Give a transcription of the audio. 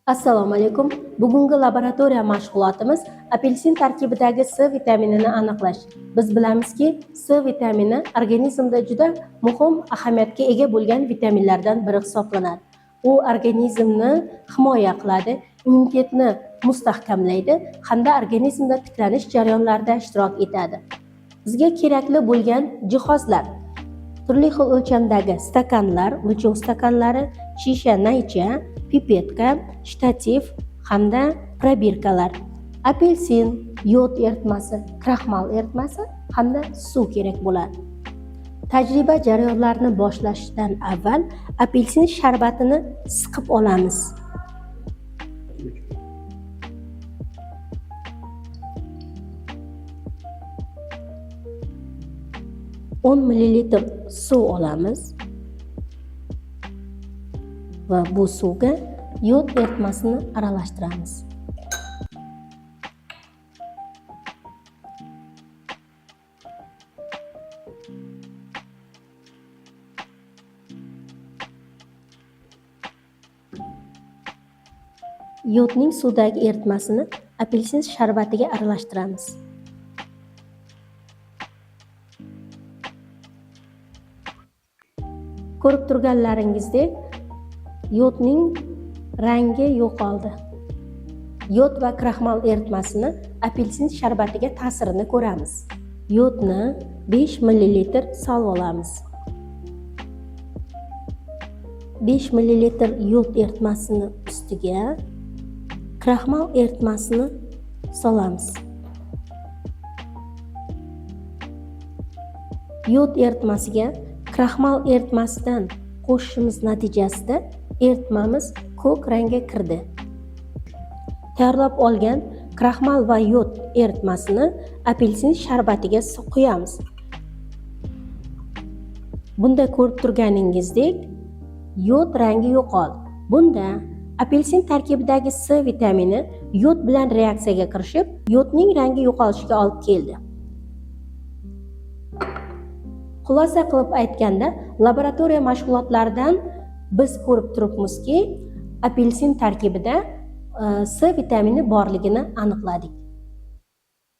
Assalomu alaykum. Bugungi laboratoriya mashg'ulotimiz apelsin tarkibidagi C vitaminini aniqlash. Biz bilamizki, C vitamini organizmda juda muhim ahamiyatga ega bo'lgan vitaminlardan biri hisoblanadi. U organizmni himoya qiladi, immunitetni mustahkamlaydi hamda organizmda tiklanish jarayonlarida ishtirok etadi. Bizga kerakli bo'lgan jihozlar: turli xil o'lchamdagi stakanlar, o'lchov stakanlari, shisha naycha, pipetka, shtativ hamda probirkalar, apelsin, yod eritmasi, kraxmal eritmasi hamda suv kerak bo'ladi. Tajriba jarayonlarini boshlashdan avval apelsin sharbatini siqib olamiz. 10 millilitr suv olamiz va bu suvga yod eritmasini aralashtiramiz. Yodning suvdagi eritmasini apelsin sharbatiga aralashtiramiz. Ko'rib turganlaringizdek, yodning rangi yo'qoldi. Yod va kraxmal eritmasini apelsin sharbatiga ta'sirini ko'ramiz. Yodni 5 millilitr solib olamiz. 5 millilitr yod eritmasini ustiga kraxmal eritmasini solamiz. Yod eritmasiga kraxmal eritmasidan qo'shishimiz natijasida eritmamiz ko'k rangga kirdi. Tayyorlab olgan kraxmal va yod eritmasini apelsin sharbatiga quyamiz. Bunda ko'rib turganingizdek, yod rangi yo'qoldi. Bunda apelsin tarkibidagi C vitamini yod bilan reaksiyaga kirishib, yodning rangi yo'qolishiga olib keldi. Xulosa qilib aytganda, laboratoriya mashg'ulotlaridan biz ko'rib turibmizki, apelsin tarkibida C vitamini borligini aniqladik.